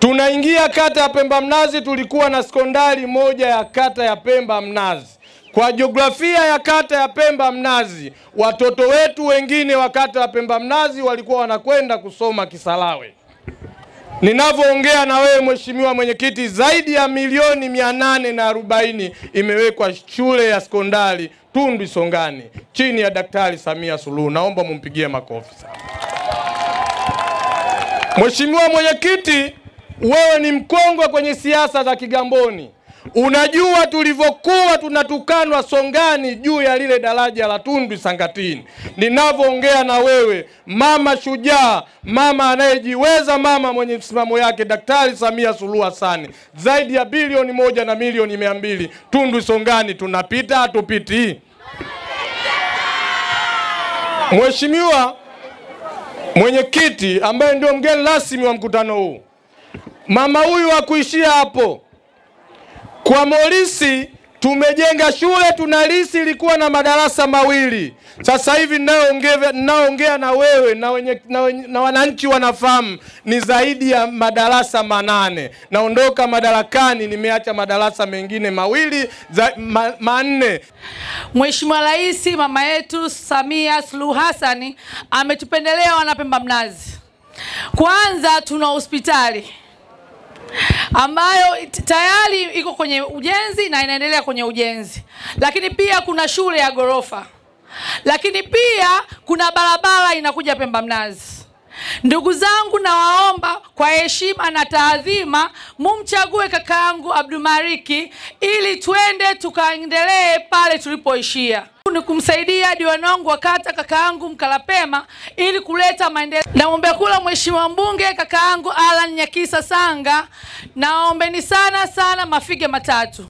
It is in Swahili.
Tunaingia kata ya Pemba Mnazi, tulikuwa na sekondari moja ya kata ya Pemba Mnazi. Kwa jiografia ya kata ya Pemba Mnazi, watoto wetu wengine wa kata ya Pemba Mnazi walikuwa wanakwenda kusoma Kisarawe. Ninavyoongea na wewe mheshimiwa mwenyekiti, zaidi ya milioni 840 imewekwa shule ya sekondari Tundwi Songani chini ya Daktari Samia Suluhu. Naomba mumpigie makofi sana. Mheshimiwa mwenyekiti, wewe ni mkongwe kwenye siasa za Kigamboni. Unajua tulivyokuwa tunatukanwa Songani juu ya lile daraja la Tundwi Sangatini. Ninavyoongea na wewe, mama shujaa, mama anayejiweza, mama mwenye msimamo yake, Daktari Samia Suluhu Hassan, zaidi ya bilioni 1 na milioni 200 Tundwi Songani tunapita hatupiti? Mheshimiwa mwenyekiti ambaye ndio mgeni rasmi wa mkutano huu, mama huyu hakuishia hapo. Kwa Morisi tumejenga shule, tunalisi ilikuwa na madarasa 2. Sasa hivi ninaongea na wewe na wananchi wanafahamu ni zaidi ya madarasa 8. Naondoka madarakani nimeacha madarasa mengine 2 4. Mheshimiwa Rais mama yetu Samia Suluhu Hassan ametupendelea wana Pemba Mnazi. Kwanza tuna hospitali ambayo tayari iko kwenye ujenzi na inaendelea kwenye ujenzi. Lakini pia kuna shule ya gorofa. Lakini pia kuna barabara inakuja Pemba Mnazi. Ndugu zangu, nawaomba kwa heshima na taadhima mumchague kakaangu Abdulmaliki ili twende tukaendelee pale tulipoishia. Ni kumsaidia diwani wangu wa kata kakaangu Mkalapema ili kuleta maendeleo. Naomba kula mheshimiwa mbunge kakaangu Alan Nyakisa Sanga, naombeni sana sana mafige matatu.